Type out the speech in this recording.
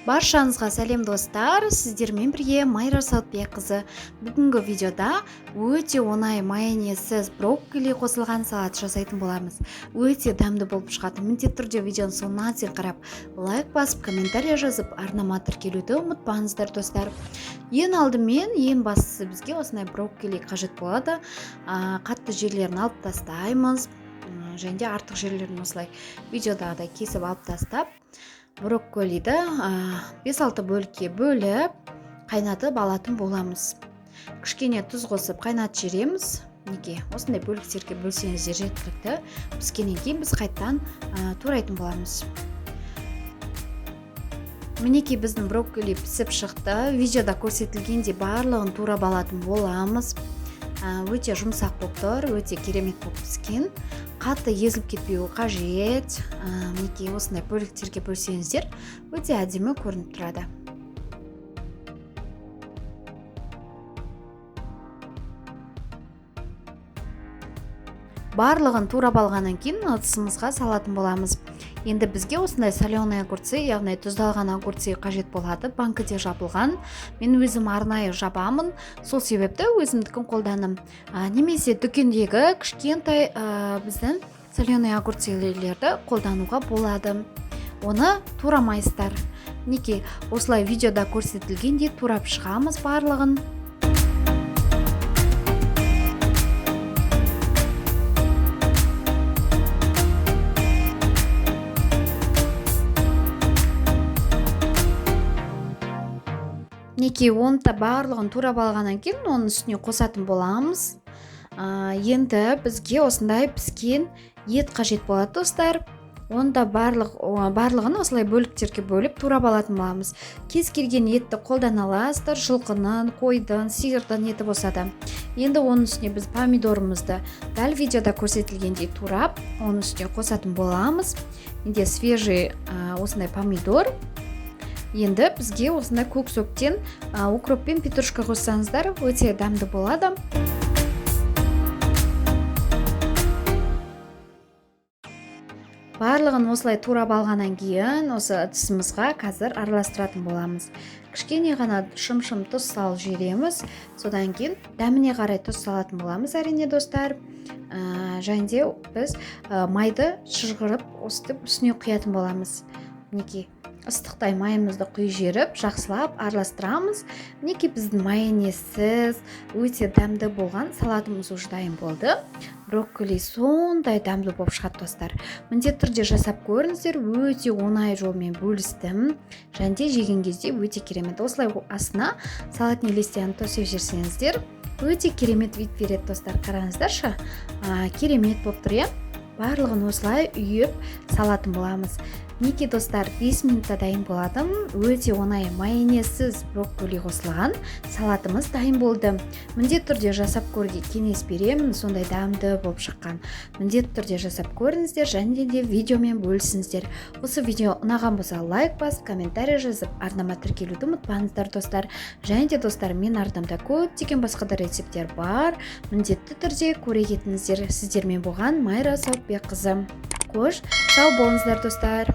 Баршаңызға сәлем достар, сіздермен бірге Майра Сауытбекқызы. Бүгінгі видеода өте оңай майонезсіз брокколи қосылған салат жасайтын боламыз. Өте дәмді болып шығады. Міндетті түрде видеоның соңына дейін қарап, лайк басып, комментарий жазып, арнама тіркелуді ұмытпаңыздар достар. Ең алдымен, ең бастысы бізге осындай брокколи қажет болады. Қатты жерлерін алып тастаймыз. Және де артық жерлерін осылай видеодағыдай кесіп алып тастап, брокколиді 5-6 бөлікке бөліп, қайнатып алатын боламыз. Кішкене тұз қосып қайнатып жібереміз. Неге? Осындай бөліктерге бөлсеңіздер жеткілікті. Піскеннен кейін біз қайтадан турайтын боламыз. Мінекей біздің брокколи пісіп шықты. Видеода көрсетілгендей барлығын турап алатын боламыз. Өте жұмсақ болып тұр, өте керемет болып піскен. Қатты езіліп кетпеуі қажет. Мінекей осындай бөліктерге бөлсеңіздер, өте әдемі көрініп тұрады. Барлығын турап алғаннан кейін ыдысымызға салатын боламыз. Енді бізге осындай соленые огурцы, яғни тұздалған огурцы қажет болады. Банкіде жабылған. Мен өзім арнайы жабамын. Сол себепті өзімдікін қолданам. Немесе дүкендегі кішкентай, біздің соленые огурцылерді қолдануға болады. Оны турамайсыздар. Мінекей осылай видеода көрсетілгендей турап шығамыз барлығын. Мінекей оны да барлығын турап алғаннан кейін оның үстіне қосатын боламыз. Енді бізге осындай піскен ет қажет болады достар. Оны да барлығын осылай бөліктерге бөліп турап алатын боламыз. Кез келген етті қолдана аласыздар, жылқының, қойдың, сиырдың еті болса да. Енді оның үстіне біз помидорымызды дәл видеода көрсетілгендей турап, оның үстіне қосатын боламыз. Менде свежий, осындай помидор. Енді бізге осындай көк сөктен, укроп пен петрушка қоссаңыздар өте дәмді болады. Барлығын осылай турап алғаннан кейін осы ыдысымызға қазір араластыратын боламыз. Кішкене ғана шым-шым тұз салып жібереміз. Содан кейін дәміне қарай тұз салатын боламыз әрине достар. Және де біз, майды шыжғырып осытып үстіне құятын боламыз. Мінекей ыстықтай майымызды құйып жіберіп, жақсылап араластырамыз. Мінекей біздің майонезсіз өте дәмді болған салатымыз уже дайын болды. Брокколи сондай дәмді болып шығады достар. Міндетті түрде жасап көріңіздер, өте оңай жолмен бөлістім. Және де жеген кезде өте керемет. Осылай астына салатный листьяны төсеп жіберсеңіздер, өте керемет вид береді достар. Қараңыздаршы, керемет болып тұр, иә? Барлығын осылай үйіп салатын боламыз. Мінекей достар, 5 минутта дайын болады. Өте оңай майонезсіз брокколи қосылған салатымыз дайын болды. Міндетті түрде жасап көруге кеңес беремін, сондай дәмді болып шыққан. Міндетті түрде жасап көріңіздер және де видеомен бөлісіңіздер. Осы видео ұнаған болса лайк басып, комментарий жазып, арнама тіркелуді ұмытпаңыздар достар. Және де достар, мен арнамда көптеген басқа да рецепттер бар. Міндетті түрде көре кетіңіздер. Сіздермен болған Майра Сауытбекқызы. Қош, сау болыңыздар достар.